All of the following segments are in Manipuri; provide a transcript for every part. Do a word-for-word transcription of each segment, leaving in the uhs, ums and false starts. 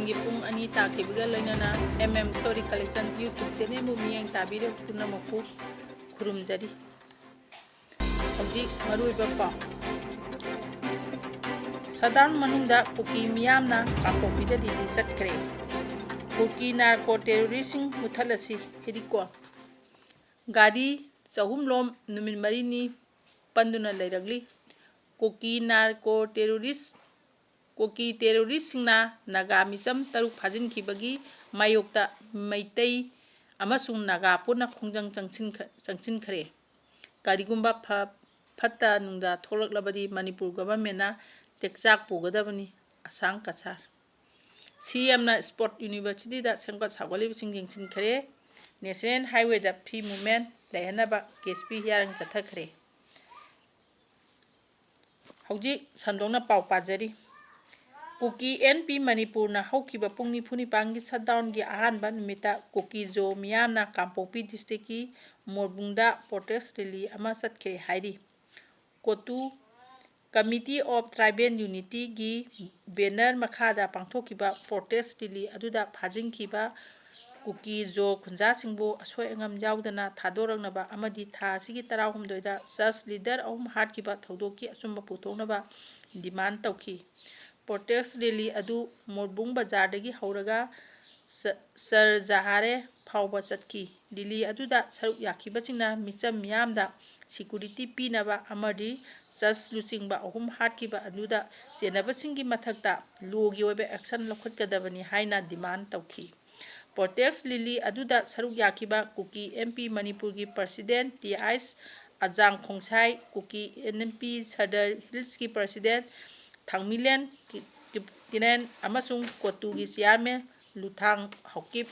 ꯒꯤ ꯄꯨꯡ ꯑꯅꯤ ꯇꯥꯈꯤꯕꯒ ꯂꯣꯏꯅꯅ M M Story Collection YouTube channelꯕꯨ ꯃꯤꯠꯌꯦꯡ ꯇꯥꯕꯤꯔꯤꯕ ꯄꯨꯝꯅꯃꯛꯄꯨ ꯈꯨꯔꯨꯝꯖꯔꯤ꯫ ꯍꯧꯖꯤꯛ ꯃꯔꯨꯑꯣꯏꯕ ꯄꯥꯎ꯫ Shutdown ꯃꯅꯨꯡꯗ ꯀꯨꯀꯤ ꯃꯤꯌꯥꯝꯅ ꯀꯥꯡꯄꯣꯛꯄꯤꯗ rally ꯆꯠꯈ꯭ꯔꯦ꯫ ꯀꯨꯀꯤ narco terroristꯁꯤꯡ ꯃꯨꯊꯠꯂꯁꯤ, ꯍꯦꯔꯤꯀꯣꯟ꯫ ꯒꯥꯔꯤ ꯆꯍꯨꯝ ꯂꯣꯝ ꯅꯨꯃꯤꯠ ꯃꯔꯤꯅꯤ ꯄꯟꯗꯨꯅ ꯂꯩꯔꯛꯂꯤ꯫ ꯀꯨꯀꯤ narco terrorist, ꯀꯨꯀꯤ terroristꯁꯤꯡꯅ ꯅꯥꯒꯥ ꯃꯤꯆꯝ ꯇꯔꯨꯛ ꯐꯥꯖꯤꯟꯈꯤꯕꯒꯤ ꯃꯥꯌꯣꯛꯇ ꯃꯩꯇꯩ ꯑꯃꯁꯨꯡ ꯅꯥꯒꯥ ꯄꯨꯟꯅ ꯈꯣꯡꯖꯪ ꯆꯪꯁꯤꯟꯈ-, ꯆꯪꯁꯤꯟꯈ꯭ꯔꯦ꯫ ꯀꯔꯤꯒꯨꯝꯕ ꯐ-, ꯐꯠꯇ ꯅꯨꯡꯗ ꯊꯣꯛꯂꯛꯂꯕꯗꯤ ꯃꯅꯤꯄꯨꯔ governmentꯅ ꯇꯦꯛꯆꯥꯛ ꯄꯨꯒꯗꯕꯅꯤ, ꯑꯁꯥꯡ ꯀꯁꯥꯔ꯫ CMꯅ Sports Universityꯗ ꯁꯦꯝꯒꯠ ꯁꯥꯒꯠꯂꯤꯕꯁꯤꯡ ꯌꯦꯡꯁꯤꯟꯈ꯭ꯔꯦ꯫ National Highwayꯗ free movement ꯂꯩꯍꯟꯅꯕ KSP hearing ꯆꯠꯊꯈ꯭ꯔꯦ꯫ ꯍꯧꯖꯤꯛ ꯁꯟꯗꯣꯛꯅ ꯄꯥꯎ ꯄꯥꯖꯔꯤ꯫ ꯀꯨꯀꯤ ꯑꯦꯟ ꯄꯤ ꯃꯅꯤꯄꯨꯔꯅ ꯍꯧꯈꯤꯕ ꯄꯨꯡ ꯅꯤꯐꯨ ꯅꯤꯄꯥꯟꯒꯤ shutdownꯒꯤ ꯑꯍꯥꯟꯕ ꯅꯨꯃꯤꯠꯇ ꯀꯨꯀꯤ ꯖꯣ ꯃꯤꯌꯥꯝꯅ ꯀꯥꯡꯄꯣꯛꯄꯤ districtꯀꯤ ꯃꯣꯔꯕꯨꯡꯗ protest rally ꯑꯃ ꯆꯠꯈ꯭ꯔꯦ ꯍꯥꯏꯔꯤ꯫ ꯀꯣꯇꯨ Committee of Tribal Unityꯒꯤ banner ꯃꯈꯥꯗ ꯄꯥꯡꯊꯣꯛꯈꯤꯕ protest rally ꯑꯗꯨꯗ ꯐꯥꯖꯤꯟꯈꯤꯕ ꯀꯨꯀꯤ ꯖꯣ ꯈꯨꯟꯖꯥꯁꯤꯡꯕꯨ ꯑꯁꯣꯏ ꯑꯉꯥꯝ ꯌꯥꯎꯗꯅ ꯊꯥꯗꯣꯔꯛꯅꯕ ꯑꯃꯗꯤ ꯊꯥ ꯑꯁꯤꯒꯤ ꯇꯔꯥꯍꯨꯝꯗꯣꯏꯗ church leader ꯑꯍꯨꯝ ꯍꯥꯠꯈꯤꯕ ꯊꯧꯗꯣꯛꯀꯤ ꯑꯆꯨꯝꯕ ꯄꯨꯊꯣꯛꯅꯕ demand ꯇꯧꯈꯤ꯫ Protest rally ꯑꯗꯨ ꯃꯣꯔꯕꯨꯡ ꯕꯖꯥꯔꯗꯒꯤ ꯍꯧꯔꯒ ꯆ-, ꯆꯔꯖꯍꯥꯔꯦ ꯐꯥꯎꯕ ꯆꯠꯈꯤ꯫ Rally ꯑꯗꯨꯗ ꯁꯔꯨꯛ ꯌꯥꯈꯤꯕꯁꯤꯡꯅ ꯃꯤꯆꯝ ꯃꯤꯌꯥꯝꯗ security ꯄꯤꯅꯕ ꯑꯃꯗꯤ church ꯂꯨꯆꯤꯡꯕ ꯑꯍꯨꯝ ꯍꯥꯠꯈꯤꯕ ꯑꯗꯨꯗ ꯆꯦꯟꯅꯕꯁꯤꯡꯒꯤ ꯃꯊꯛꯇ lawꯒꯤ ꯑꯣꯏꯕ action ꯂꯧꯈꯠꯀꯗꯕꯅꯤ ꯍꯥꯏꯅ demand ꯇꯧꯈꯤ꯫ Protest rally ꯑꯗꯨꯗ ꯁꯔꯨꯛ ꯌꯥꯈꯤꯕ ꯀꯨꯀꯤ ꯑꯦꯟ ꯄꯤ ꯃꯅꯤꯄꯨꯔꯒꯤ president ꯇꯤ ꯑꯩꯆ ꯑꯖꯥꯡ ꯈꯣꯡꯁꯥꯏ, ꯀꯨꯀꯤ ꯑꯦꯟ ꯄꯤ ꯁꯗꯔ ꯍꯤꯜꯁꯀꯤ president ꯊꯥꯡꯃꯤꯂꯦꯟ ꯀꯤ-, ꯀꯤꯞ-, ꯀꯤꯔꯦꯟ ꯑꯃꯁꯨꯡ ꯀꯣꯇꯨꯒꯤ chairman ꯂꯨꯊꯥꯡ ꯍꯥꯎꯀꯤꯞ,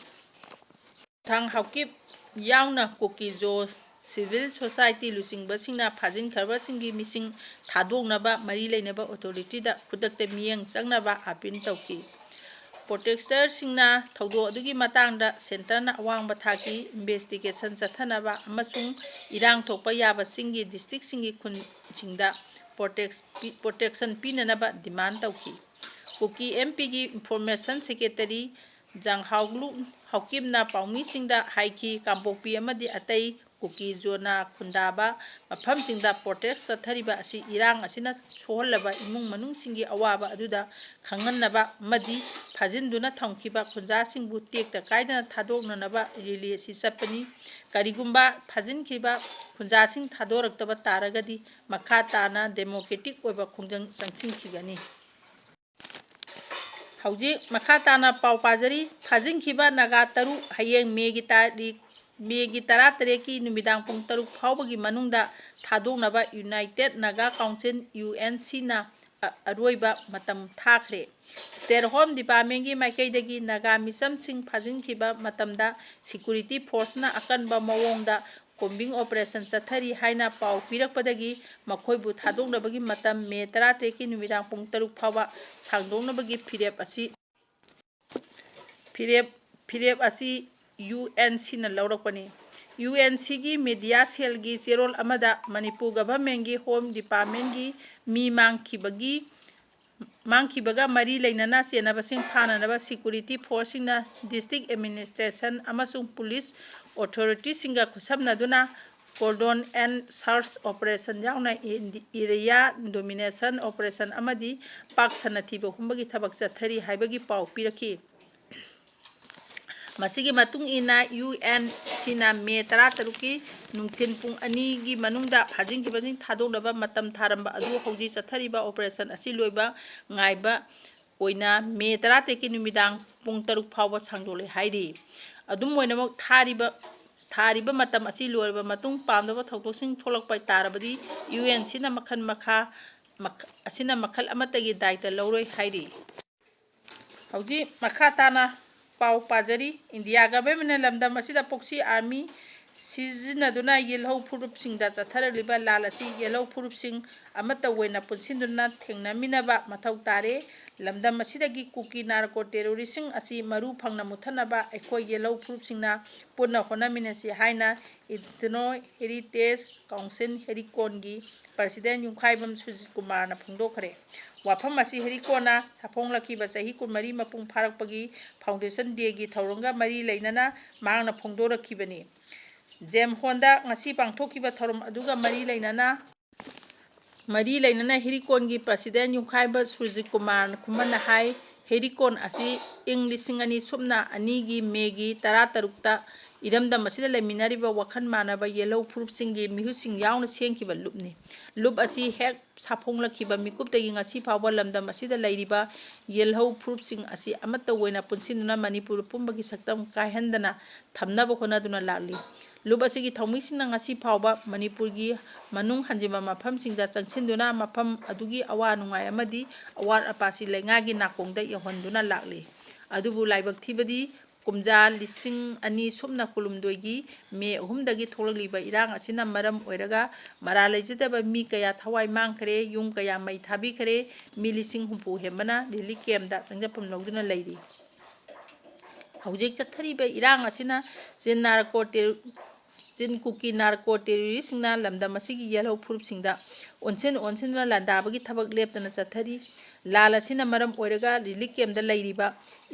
ꯂꯨꯊꯥꯡ ꯍꯥꯎꯀꯤꯞ ꯌꯥꯎꯅ ꯀꯨꯀꯤ ꯖꯣ civil society ꯂꯨꯆꯤꯡꯕꯁꯤꯡꯅ ꯐꯥꯖꯤꯟꯈ꯭ꯔꯕꯁꯤꯡꯒꯤ ꯃꯁꯤꯡ ꯊꯥꯗꯣꯛꯅꯕ ꯃꯔꯤ ꯂꯩꯅꯕ authorityꯗ ꯈꯨꯗꯛꯇ ꯃꯤꯠꯌꯦꯡ ꯆꯪꯅꯕ appeal ꯇꯧꯈꯤ꯫ Protestꯁꯤꯡꯅ ꯊꯧꯗꯣꯛ ꯑꯗꯨꯒꯤ ꯃꯇꯥꯡꯗ centreꯅ ꯑꯋꯥꯡꯕ ꯊꯥꯛꯀꯤ investigation ꯆꯠꯊꯅꯕ ꯑꯃꯁꯨꯡ ꯏꯔꯥꯡ ꯊꯣꯛꯄ ꯌꯥꯕꯁꯤꯡꯒꯤ districtꯁꯤꯡꯒꯤ ꯈꯨꯟꯁꯤꯡꯗ protect-, protection ꯄꯤꯅꯅꯕ demand ꯇꯧꯈꯤ꯫ ꯀꯨꯀꯤ ꯑꯦꯝ ꯄꯤꯒꯤ ꯏꯟꯐꯣꯔꯃꯦꯁꯟ ꯁꯦꯀ꯭ꯔꯦꯇꯔꯤ ꯖꯥꯡꯍꯥꯎꯂꯨ ꯍꯥꯎꯀꯤꯞꯅ ꯄꯥꯎꯃꯤꯁꯤꯡꯗ ꯍꯥꯏꯈꯤ, ꯀꯥꯡꯄꯣꯛꯄꯤ ꯑꯃꯗꯤ ꯑꯇꯩ ꯀꯨꯀꯤ ꯖꯣꯅꯥ ꯈꯨꯟꯗꯥꯕ ꯃꯐꯝꯁꯤꯡꯗ ꯄ꯭ꯔꯣꯇꯦꯁ ꯆꯠꯊꯔꯤꯕ ꯑꯁꯤ ꯏꯔꯥꯡ ꯑꯁꯤꯅ ꯁꯣꯛꯍꯜꯂꯕ ꯏꯃꯨꯡ ꯃꯅꯨꯡꯁꯤꯡꯒꯤ ꯑꯋꯥꯕ ꯑꯗꯨꯗ ꯈꯪꯍꯟꯅꯕ ꯑꯃꯗꯤ ꯐꯥꯖꯤꯟꯗꯨꯅ ꯊꯝꯈꯤꯕ ꯈꯨꯟꯖꯥꯁꯤꯡꯕꯨ ꯇꯦꯛꯇ ꯀꯥꯏꯗꯅ ꯊꯥꯗꯣꯛꯅꯅꯕ ꯔꯦꯂꯤ ꯑꯁꯤ ꯆꯠꯄꯅꯤ꯫ ꯀꯔꯤꯒꯨꯝꯕ ꯐꯥꯖꯤꯟꯈꯤꯕ ꯈꯨꯟꯖꯥꯁꯤꯡ ꯊꯥꯗꯣꯔꯛꯇꯕ ꯇꯥꯔꯒꯗꯤ ꯃꯈꯥ ꯇꯥꯅ ꯗꯦꯃꯣꯀ꯭ꯔꯦꯇꯤꯛ ꯑꯣꯏꯕ ꯈꯣꯡꯖꯪ ꯆꯪꯁꯤꯟꯈꯤꯒꯅꯤ꯫ ꯍꯧꯖꯤꯛ ꯃꯈꯥ ꯇꯥꯅ ꯄꯥꯎ ꯄꯥꯖꯔꯤ꯫ ꯐꯥꯖꯤꯟꯈꯤꯕ ꯅꯥꯒꯥ ꯇꯔꯨꯛ ꯍꯌꯦꯡ ꯃꯦꯒꯤ ꯇꯥꯔꯤꯛ, ꯃꯦꯒꯤ ꯇꯔꯥꯇꯔꯦꯠꯀꯤ ꯅꯨꯃꯤꯗꯥꯡ ꯄꯨꯡ ꯇꯔꯨꯛ ꯐꯥꯎꯕꯒꯤ ꯃꯅꯨꯡꯗ ꯊꯥꯗꯣꯛꯅꯕ united Naga council, U N ꯁꯤꯅ ꯑ-, ꯑꯔꯣꯏꯕ ꯃꯇꯝ ꯊꯥꯈ꯭ꯔꯦ꯫ ꯁ꯭ꯇꯦꯠ ꯍꯣꯝ ꯗꯤꯄꯥꯔꯠꯃꯦꯟꯒꯤ ꯃꯥꯏꯀꯩꯗꯒꯤ ꯅꯥꯒꯥ ꯃꯤꯆꯝꯁꯤꯡ ꯐꯥꯖꯤꯟꯈꯤꯕ ꯃꯇꯝꯗ ꯁꯦꯀ꯭ꯌꯨꯔꯤꯇꯤ ꯐꯣꯔꯁꯅ ꯑꯀꯟꯕ ꯃꯑꯣꯡꯗ ꯀꯣꯝꯕꯤꯡ ꯑꯣꯄꯔꯦꯁꯟ ꯆꯠꯊꯔꯤ ꯍꯥꯏꯅ ꯄꯥꯎ ꯄꯤꯔꯛꯄꯗꯒꯤ ꯃꯈꯣꯏꯕꯨ ꯊꯥꯗꯣꯛꯅꯕꯒꯤ ꯃꯇꯝ ꯃꯦ ꯇꯔꯥꯇꯔꯦꯠꯀꯤ ꯅꯨꯃꯤꯗꯥꯡ ꯄꯨꯡ ꯇꯔꯨꯛ ꯐꯥꯎꯕ ꯁꯥꯡꯗꯣꯛꯅꯕꯒꯤ ꯐꯤꯔꯦꯞ ꯑꯁꯤ, ꯐꯤꯔꯦꯞ, ꯐꯤꯔꯦꯞ ꯑꯁꯤ ꯌꯨ ꯑꯦꯟ ꯁꯤꯅ ꯂꯧꯔꯛꯄꯅꯤ꯫ ꯌꯨ ꯑꯦꯟ ꯁꯤꯒꯤ ꯃꯦꯗꯤꯌꯥ ꯁꯦꯜꯒꯤ ꯆꯦꯔꯣꯜ ꯑꯃꯗ ꯃꯅꯤꯄꯨꯔ ꯒꯚꯔꯟꯃꯦꯟꯒꯤ ꯍꯣꯝ ꯗꯤꯄꯥꯔꯠꯃꯦꯟꯒꯤ ꯃꯤ ꯃꯥꯡꯈꯤꯕꯒꯤ, ꯃꯥꯡꯈꯤꯕꯒ ꯃꯔꯤ ꯂꯩꯅꯅ ꯆꯦꯟꯅꯕꯁꯤꯡ ꯐꯥꯅꯅꯕ ꯁꯦꯀ꯭ꯌꯨꯔꯤꯇꯤ ꯐꯣꯔꯁꯁꯤꯡꯅ ꯗꯤꯁꯇ꯭ꯔꯤꯛ ꯑꯦꯗꯃꯤꯅꯤꯁꯇ꯭ꯔꯦꯁꯟ ꯑꯃꯁꯨꯡ ꯄꯨꯂꯤꯁ ꯑꯣꯊꯣꯔꯤꯇꯤꯁꯤꯡꯒ ꯈꯨꯠꯁꯝꯅꯗꯨꯅ ꯀꯣꯔꯗꯣꯟ ꯑꯦꯟ ꯁꯔꯆ ꯑꯣꯄꯔꯦꯁꯟ ꯌꯥꯎꯅ ꯏꯟꯗꯤ-, ꯑꯦꯔꯤꯌꯥ ꯗꯣꯃꯤꯅꯦꯁꯟ ꯑꯣꯄꯔꯦꯁꯟ ꯑꯃꯗꯤ ꯄꯥꯛ ꯁꯟꯅ ꯊꯤꯕ ꯍꯨꯝꯕꯒꯤ ꯊꯕꯛ ꯆꯠꯊꯔꯤ ꯍꯥꯏꯕꯒꯤ ꯄꯥꯎ ꯄꯤꯔꯛꯈꯤ꯫ ꯃꯁꯤꯒꯤ ꯃꯇꯨꯡ ꯏꯟꯅ ꯌꯨ ꯑꯦꯟ ꯁꯤꯅ ꯃꯦ ꯇꯔꯥꯇꯔꯨꯛꯀꯤ ꯅꯨꯡꯊꯤꯜ ꯄꯨꯡ ꯑꯅꯤꯒꯤ ꯃꯅꯨꯡꯗ ꯐꯥꯖꯤꯟꯈꯤꯕꯁꯤꯡ ꯊꯥꯗꯣꯛꯅꯕ ꯃꯇꯝ ꯊꯥꯔꯝꯕ ꯑꯗꯨ ꯍꯧꯖꯤꯛ ꯆꯠꯊꯔꯤꯕ ꯑꯣꯄꯔꯦꯁꯟ ꯑꯁꯤ ꯂꯣꯏꯕ ꯉꯥꯏꯕ ꯑꯣꯏꯅ ꯃꯦ ꯇꯔꯥꯇꯔꯦꯠꯀꯤ ꯅꯨꯃꯤꯗꯥꯡ ꯄꯨꯡ ꯇꯔꯨꯛ ꯐꯥꯎꯕ ꯁꯥꯡꯗꯣꯛꯂꯦ ꯍꯥꯏꯔꯤ꯫ ꯑꯗꯨꯝ ꯑꯣꯏꯅꯃꯛ ꯊꯥꯔꯤꯕ, ꯊꯥꯔꯤꯕ ꯃꯇꯝ ꯑꯁꯤ ꯂꯣꯏꯔꯕ ꯃꯇꯨꯡ ꯄꯥꯝꯗꯕ ꯊꯧꯗꯣꯛꯁꯤꯡ ꯊꯣꯛꯂꯛꯄ ꯇꯥꯔꯕꯗꯤ ꯌꯨ ꯑꯦꯟ ꯁꯤꯅ ꯃꯈꯜ ꯃꯈꯥ, ꯃꯈ-, ꯑꯁꯤꯅ ꯃꯈꯜ ꯑꯃꯠꯇꯒꯤ ꯗꯥꯏꯇ ꯂꯧꯔꯣꯏ ꯍꯥꯏꯔꯤ꯫ ꯍꯧꯖꯤꯛ ꯃꯈꯥ ꯇꯥꯅ ꯄꯥꯎ ꯄꯥꯖꯔꯤ꯫ ꯏꯟꯗꯤꯌꯥ ꯒꯚꯔꯟꯃꯦꯟꯅ ꯂꯝꯗꯝ ꯑꯁꯤꯗ ꯄ꯭ꯔꯣꯛꯁꯤ ꯑꯥꯔꯃꯤ ꯁꯤꯖꯤꯟꯅꯗꯨꯅ ꯌꯦꯜꯍꯧ ꯐꯨꯔꯨꯞꯁꯤꯡꯗ ꯆꯠꯊꯔꯛꯂꯤꯕ ꯂꯥꯜ ꯑꯁꯤ ꯌꯦꯜꯍꯧ ꯐꯨꯔꯨꯞꯁꯤꯡ ꯑꯃꯠꯇ ꯑꯣꯏꯅ ꯄꯨꯟꯁꯤꯟꯗꯨꯅ ꯊꯦꯡꯅꯃꯤꯟꯅꯕ ꯃꯊꯧ ꯇꯥꯔꯦ꯫ ꯂꯝꯗꯝ ꯑꯁꯤꯗꯒꯤ ꯀꯨꯀꯤ ꯅꯥꯔꯀꯣ ꯇꯦꯔꯣꯔꯤꯁꯁꯤꯡ ꯑꯁꯤ ꯃꯔꯨ ꯐꯪꯅ ꯃꯨꯠꯊꯠꯅꯕ ꯑꯩꯈꯣꯏ ꯌꯦꯜꯍꯧ ꯐꯨꯔꯨꯞꯁꯤꯡꯅ ꯄꯨꯟꯅ ꯍꯣꯠꯅꯃꯤꯟꯅꯁꯤ ꯍꯥꯏꯅ Ethno Heritage Council ꯍꯦꯔꯤꯀꯣꯟꯒꯤ ꯄ꯭ꯔꯁꯤꯗꯦꯟ ꯌꯨꯝꯈꯥꯏꯕꯝ ꯁꯨꯖꯤꯠ ꯀꯨꯃꯥꯔꯅ ꯐꯣꯡꯗꯣꯛꯈ꯭ꯔꯦ꯫ ꯋꯥꯐꯝ ꯑꯁꯤ ꯍꯦꯔꯤꯀꯣꯟꯅ ꯁꯥꯐꯣꯡꯂꯛꯈꯤꯕ ꯆꯍꯤ ꯀꯨꯟꯃꯔꯤ ꯃꯄꯨꯡ ꯐꯥꯔꯛꯄꯒꯤ Foundation Dayꯒꯤ ꯊꯧꯔꯝꯒ ꯃꯔꯤ ꯂꯩꯅꯅ ꯃꯍꯥꯛꯅ ꯐꯣꯡꯗꯣꯔꯛꯈꯤꯕꯅꯤ꯫ ꯖꯦꯝ ꯍꯣꯜꯗ ꯉꯁꯤ ꯄꯥꯡꯊꯣꯛꯈꯤꯕ ꯊꯧꯔꯝ ꯑꯗꯨꯒ ꯃꯔꯤ ꯂꯩꯅꯅ, ꯃꯔꯤ ꯂꯩꯅꯅ ꯍꯦꯔꯤꯀꯣꯟꯒꯤ ꯄ꯭ꯔꯁꯤꯗꯦꯟ ꯌꯨꯝꯈꯥꯏꯕ ꯁꯨꯔꯖꯤꯠ ꯀꯨꯃꯥꯔ ꯈꯨꯃꯟꯅ ꯍꯥꯏ, ꯍꯦꯔꯤꯀꯣꯟ ꯑꯁꯤ ꯏꯪ ꯂꯤꯁꯤꯡ ꯑꯅꯤ ꯁꯨꯞꯅ ꯑꯅꯤꯒꯤ ꯃꯦꯒꯤ ꯇꯔꯥꯇꯔꯨꯛꯇ ꯏꯔꯝꯗꯝ ꯑꯁꯤꯗ ꯂꯩꯃꯤꯟꯅꯔꯤꯕ ꯋꯥꯈꯜ ꯃꯥꯟꯅꯕ ꯌꯦꯜꯍꯧ ꯐꯨꯔꯨꯞꯁꯤꯡꯒꯤ ꯃꯤꯍꯨꯠꯁꯤꯡ ꯌꯥꯎꯅ ꯁꯦꯝꯈꯤꯕ ꯂꯨꯞꯅꯤ꯫ ꯂꯨꯞ ꯑꯁꯤ ꯍꯦꯛ ꯁꯥꯐꯣꯡꯂꯛꯈꯤꯕ ꯃꯤꯀꯨꯞꯇꯒꯤ ꯉꯁꯤ ꯐꯥꯎꯕ ꯂꯝꯗꯝ ꯑꯁꯤꯗ ꯂꯩꯔꯤꯕ ꯌꯦꯜꯍꯧ ꯐꯨꯔꯨꯞꯁꯤꯡ ꯑꯁꯤ ꯑꯃꯠꯇ ꯑꯣꯏꯅ ꯄꯨꯟꯁꯤꯟꯗꯨꯅ ꯃꯅꯤꯄꯨꯔ ꯄꯨꯝꯕꯒꯤ ꯁꯛꯇꯝ ꯀꯥꯏꯍꯟꯗꯅ ꯊꯝꯅꯕ ꯍꯣꯠꯅꯗꯨꯅ ꯂꯥꯛꯂꯤ꯫ ꯂꯨꯞ ꯑꯁꯤꯒꯤ ꯊꯧꯃꯤꯁꯤꯡꯅ ꯉꯁꯤ ꯐꯥꯎꯕ ꯃꯅꯤꯄꯨꯔꯒꯤ ꯃꯅꯨꯡ ꯍꯟꯖꯤꯟꯕ ꯃꯐꯝꯁꯤꯡꯗ ꯆꯪꯁꯤꯟꯗꯨꯅ ꯃꯐꯝ ꯑꯗꯨꯒꯤ ꯑꯋꯥ ꯅꯨꯡꯉꯥꯏ ꯑꯃꯗꯤ ꯑꯋꯥꯠ ꯑꯄꯥꯁꯤ ꯂꯩꯉꯥꯛꯒꯤ ꯅꯥꯀꯣꯡꯗ ꯌꯧꯍꯟꯗꯨꯅ ꯂꯥꯛꯂꯤ꯫ ꯑꯗꯨꯕꯨ ꯂꯥꯏꯕꯛ ꯊꯤꯕꯗꯤ ꯀꯨꯝꯖꯥ ꯂꯤꯁꯤꯡ ꯑꯅꯤ ꯁꯨꯞꯅ ꯀꯨꯟꯍꯨꯝꯗꯣꯏꯒꯤ ꯃꯦ ꯑꯍꯨꯝꯗꯒꯤ ꯊꯣꯛꯂꯛꯂꯤꯕ ꯏꯔꯥꯡ ꯑꯁꯤꯅ ꯃꯔꯝ ꯑꯣꯏꯔꯒ ꯃꯔꯥꯜ ꯂꯩꯖꯗꯕ ꯃꯤ ꯀꯌꯥ ꯊꯋꯥꯏ ꯃꯥꯡꯈ꯭ꯔꯦ, ꯌꯨꯝ ꯀꯌꯥ ꯃꯩ ꯊꯥꯕꯤꯈ꯭ꯔꯦ, ꯃꯤ ꯂꯤꯁꯤꯡ ꯍꯨꯝꯐꯨ ꯍꯦꯟꯕꯅ ꯔꯤꯂꯤꯐ ꯀꯦꯝꯗ ꯆꯪꯖꯐꯝ ꯂꯧꯗꯨꯅ ꯂꯩꯔꯤ꯫ ꯍꯧꯖꯤꯛ ꯆꯠꯊꯔꯤꯕ ꯏꯔꯥꯡ ꯑꯁꯤꯅ ꯆꯤꯟ ꯅꯥꯔꯀꯣ ꯇꯦꯔꯣ-, ꯆꯤꯟ ꯀꯨꯀꯤ ꯅꯥꯔꯀꯣ ꯇꯦꯔꯣꯔꯤꯁꯁꯤꯡꯅ ꯂꯝꯗꯝ ꯑꯁꯤꯒꯤ ꯌꯦꯜꯍꯧ ꯐꯨꯔꯨꯞꯁꯤꯡꯗ ꯑꯣꯟꯁꯤꯟ ꯑꯣꯟꯁꯤꯟꯗꯨꯅ ꯂꯥꯟꯗꯥꯕꯒꯤ ꯊꯕꯛ ꯂꯦꯞꯇꯅ ꯆꯠꯊꯔꯤ꯫ ꯂꯥꯟ ꯑꯁꯤꯅ ꯃꯔꯝ ꯑꯣꯏꯔꯒ ꯔꯤꯂꯤꯐ ꯀꯦꯝꯗ ꯂꯩꯔꯤꯕ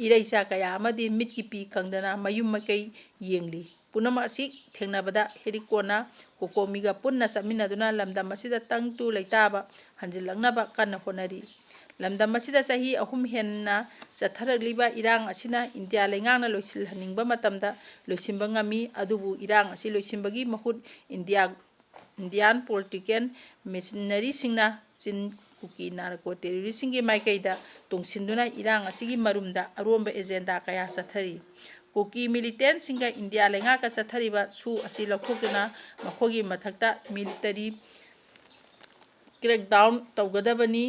ꯏꯔꯩꯆꯥ ꯀꯌꯥ ꯑꯃꯗꯤ ꯃꯤꯠꯀꯤ ꯄꯤ ꯀꯪꯗꯅ ꯃꯌꯨꯝ ꯃꯀꯩ ꯌꯦꯡꯂꯤ꯫ ꯄꯨꯝꯅꯃꯛ ꯑꯁꯤ ꯊꯦꯡꯅꯕꯗ ꯍꯦꯔꯤꯀꯣꯟꯅ ꯀꯣꯀꯣꯃꯤꯒ ꯄꯨꯟꯅ ꯆꯠꯃꯤꯟꯅꯗꯨꯅ ꯂꯝꯗꯝ ꯑꯁꯤꯗ ꯇꯪ ꯇꯨ ꯂꯩꯇꯥꯕ ꯍꯟꯖꯤꯜꯂꯛꯅꯕ ꯀꯟꯅ ꯍꯣꯠꯅꯔꯤ꯫ ꯂꯝꯗꯝ ꯑꯁꯤꯗ ꯆꯍꯤ ꯑꯍꯨꯝ ꯍꯦꯟꯅ ꯆꯠꯊꯔꯛꯂꯤꯕ ꯏꯔꯥꯡ ꯑꯁꯤꯅ ꯏꯟꯗꯤꯌꯥ ꯂꯩꯉꯥꯛꯅ ꯂꯣꯏꯁꯤꯜꯍꯟꯅꯤꯡꯕ ꯃꯇꯝꯗ ꯂꯣꯏꯁꯤꯟꯕ ꯉꯝꯃꯤ, ꯑꯗꯨꯕꯨ ꯏꯔꯥꯡ ꯑꯁꯤ ꯂꯣꯏꯁꯤꯟꯕꯒꯤ ꯃꯍꯨꯠ ꯏꯟꯗꯤꯌꯥ, ꯏꯟꯗꯤꯌꯥꯟ ꯄꯣꯂꯤꯇꯤꯀꯦꯜ ꯃꯤꯁꯅꯔꯤꯁꯤꯡꯅ ꯆꯤꯟ ꯀꯨꯀꯤ ꯅꯥꯔꯀꯣ ꯇꯦꯔꯣꯔꯤꯁꯁꯤꯡꯒꯤ ꯃꯥꯏꯀꯩꯗ ꯇꯨꯡꯁꯤꯟꯗꯨꯅ ꯏꯔꯥꯡ ꯑꯁꯤꯒꯤ ꯃꯔꯨꯝꯗ ꯑꯔꯣꯟꯕ ꯑꯦꯖꯦꯟꯗꯥ ꯀꯌꯥ ꯆꯠꯊꯔꯤ꯫ ꯀꯨꯀꯤ ꯃꯤꯂꯤꯇꯦꯟꯁꯤꯡꯒ ꯏꯟꯗꯤꯌꯥ ꯂꯩꯉꯥꯛꯀ ꯆꯠꯊꯔꯤꯕ ꯁꯨ ꯑꯁꯤ ꯂꯧꯊꯣꯛꯇꯨꯅ ꯃꯈꯣꯏꯒꯤ ꯃꯊꯛꯇ ꯃꯤꯂꯤꯇꯔꯤ crackdown ꯇꯧꯒꯗꯕꯅꯤ꯫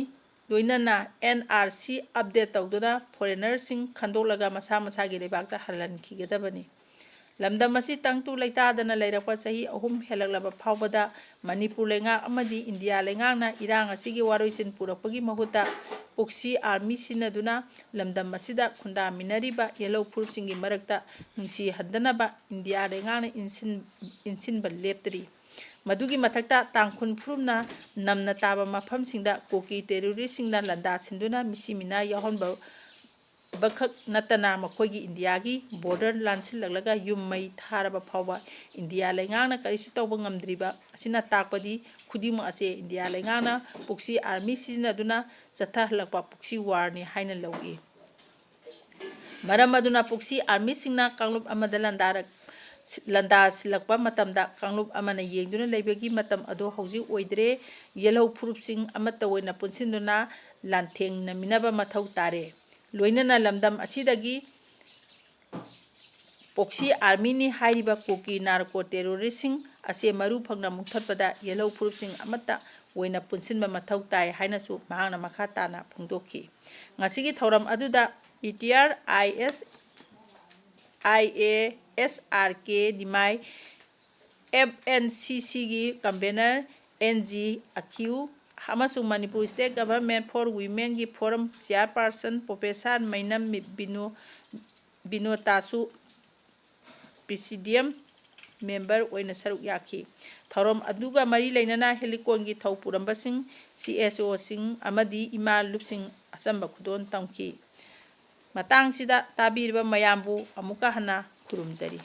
ꯂꯣꯏꯅꯅ ꯑꯦꯟ ꯑꯥꯔ ꯁꯤ ꯑꯞꯗꯦꯠ ꯇꯧꯗꯨꯅ ꯐꯣꯔꯦꯅꯔꯁꯤꯡ ꯈꯟꯗꯣꯛꯂꯒ ꯃꯁꯥ ꯃꯁꯥꯒꯤ ꯂꯩꯕꯥꯛꯇ ꯍꯜꯍꯟꯈꯤꯒꯗꯕꯅꯤ꯫ ꯂꯝꯗꯝ ꯑꯁꯤ ꯇꯪꯗꯨ ꯂꯩꯇꯥꯗꯅ ꯂꯩꯔꯛꯄ ꯆꯍꯤ ꯑꯍꯨꯝ ꯍꯦꯜꯂꯛꯂꯕ ꯐꯥꯎꯕꯗ ꯃꯅꯤꯄꯨꯔ ꯂꯩꯉꯥꯛ ꯑꯃꯗꯤ ꯏꯟꯗꯤꯌꯥ ꯂꯩꯉꯥꯛꯅ ꯏꯔꯥꯡ ꯑꯁꯤꯒꯤ ꯋꯥꯔꯣꯏꯁꯤꯟ ꯄꯨꯔꯛꯄꯒꯤ ꯃꯍꯨꯠꯇ proxy army ꯁꯤꯖꯤꯟꯅꯗꯨꯅ ꯂꯝꯗꯝ ꯑꯁꯤꯗ ꯈꯨꯟꯗꯥꯃꯤꯟꯅꯔꯤꯕ ꯌꯦꯜꯍꯧ ꯐꯨꯔꯨꯞꯁꯤꯡꯒꯤ ꯃꯔꯛꯇ ꯅꯨꯡꯁꯤ ꯍꯟꯗꯅꯕ ꯏꯟꯗꯤꯌꯥ ꯂꯩꯉꯥꯛꯅ ꯏꯟꯁꯤꯟ-, ꯏꯟꯁꯤꯟꯕ ꯂꯦꯞꯇ꯭ꯔꯤ꯫ ꯃꯗꯨꯒꯤ ꯃꯊꯛꯇ ꯇꯥꯡꯈꯨꯜ ꯐꯨꯔꯨꯞꯅ ꯅꯝꯅ ꯇꯥꯕ ꯃꯐꯝꯁꯤꯡꯗ ꯀꯨꯀꯤ terrorist ꯁꯤꯡꯅ ꯂꯥꯟꯗꯥ ꯁꯤꯟꯗꯨꯅ ꯃꯤꯁꯤ ꯃꯤꯅꯥ ꯌꯥꯎꯍꯟꯕ ꯕꯈꯛ ꯅꯠꯇꯅ ꯃꯈꯣꯏꯒꯤ ꯏꯟꯗꯤꯌꯥꯒꯤ border ꯂꯥꯟꯁꯤꯜꯂꯛꯂꯒ ꯌꯨꯝ ꯃꯩ ꯊꯥꯔꯕ ꯐꯥꯎꯕ ꯏꯟꯗꯤꯌꯥ ꯂꯩꯉꯥꯛꯅ ꯀꯔꯤꯁꯨ ꯇꯧꯕ ꯉꯝꯗ꯭ꯔꯤꯕ ꯑꯁꯤꯅ ꯇꯥꯛꯄꯗꯤ ꯈꯨꯗꯤꯡꯃꯛ ꯑꯁꯦ ꯏꯟꯗꯤꯌꯥ ꯂꯩꯉꯥꯛꯅ proxy army ꯁꯤꯖꯤꯟꯅꯗꯨꯅ ꯆꯠꯊꯍꯜꯂꯛꯄ proxy war ꯅꯤ ꯍꯥꯏꯅ ꯂꯧꯏ꯫ ꯃꯔꯝ ꯑꯗꯨꯅ proxy army ꯁꯤꯡꯅ ꯀꯥꯡꯂꯨꯞ ꯑꯃꯗ ꯂꯥꯟꯗꯥꯔꯛ-, ꯂꯥꯟꯗꯥ ꯁꯤꯜꯂꯛꯄ ꯃꯇꯝꯗ ꯀꯥꯡꯂꯨꯞ ꯑꯃꯅ ꯌꯦꯡꯗꯨꯅ ꯂꯩꯕꯒꯤ ꯃꯇꯝ ꯑꯗꯨ ꯍꯧꯖꯤꯛ ꯑꯣꯏꯗ꯭ꯔꯦ꯫ ꯌꯦꯜꯍꯧ ꯐꯨꯔꯨꯞꯁꯤꯡ ꯑꯃꯠꯇ ꯑꯣꯏꯅ ꯄꯨꯟꯁꯤꯟꯗꯨꯅ ꯂꯥꯟꯊꯦꯡꯅꯃꯤꯟꯅꯕ ꯃꯊꯧ ꯇꯥꯔꯦ꯫ ꯂꯣꯏꯅꯅ ꯂꯝꯗꯝ ꯑꯁꯤꯗꯒꯤ proxy army ꯅꯤ ꯍꯥꯏꯔꯤꯕ ꯀꯨꯀꯤ narco terrorist ꯁꯤꯡ ꯑꯁꯦ ꯃꯔꯨ ꯐꯪꯅ ꯃꯨꯊꯠꯄꯗ ꯌꯦꯜꯍꯧ ꯐꯨꯔꯨꯞꯁꯤꯡ ꯑꯃꯠꯇ ꯑꯣꯏꯅ ꯄꯨꯟꯁꯤꯟꯕ ꯃꯊꯧ ꯇꯥꯏ ꯍꯥꯏꯅꯁꯨ ꯃꯍꯥꯛꯅ ꯃꯈꯥ ꯇꯥꯅ ꯐꯣꯡꯗꯣꯛꯈꯤ꯫ ꯉꯁꯤꯒꯤ ꯊꯧꯔꯝ ꯑꯗꯨꯗ retired I A S, I A S R K Nimai, F N C C ꯒꯤ convener N G Akhiu ꯑꯃꯁꯨꯡ Manipur State Government for Women ꯒꯤ forum chairperson Professor ꯃꯩꯅꯝ ꯕꯤꯅꯣ-, ꯕꯤꯅꯣꯇꯥꯁꯨ presidium member ꯑꯣꯏꯅ ꯁꯔꯨꯛ ꯌꯥꯈꯤ꯫ ꯊꯧꯔꯝ ꯑꯗꯨꯒ ꯃꯔꯤ ꯂꯩꯅꯅ ꯍꯦꯂꯤꯀꯣꯟꯒꯤ ꯊꯧ ꯄꯨꯔꯝꯕꯁꯤꯡ, C S O ꯁꯤꯡ ꯑꯃꯗꯤ ꯏꯃꯥ ꯂꯨꯞꯁꯤꯡ ꯑꯆꯝꯕ ꯈꯨꯗꯣꯜ ꯇꯝꯈꯤ꯫ ꯃꯇꯥꯡꯁꯤꯗ ꯇꯥꯕꯤꯔꯤꯕ ꯃꯌꯥꯝꯕꯨ ꯑꯃꯨꯛꯀ ꯍꯟꯅ ꯈꯨꯔꯨꯝꯖꯔꯤ꯫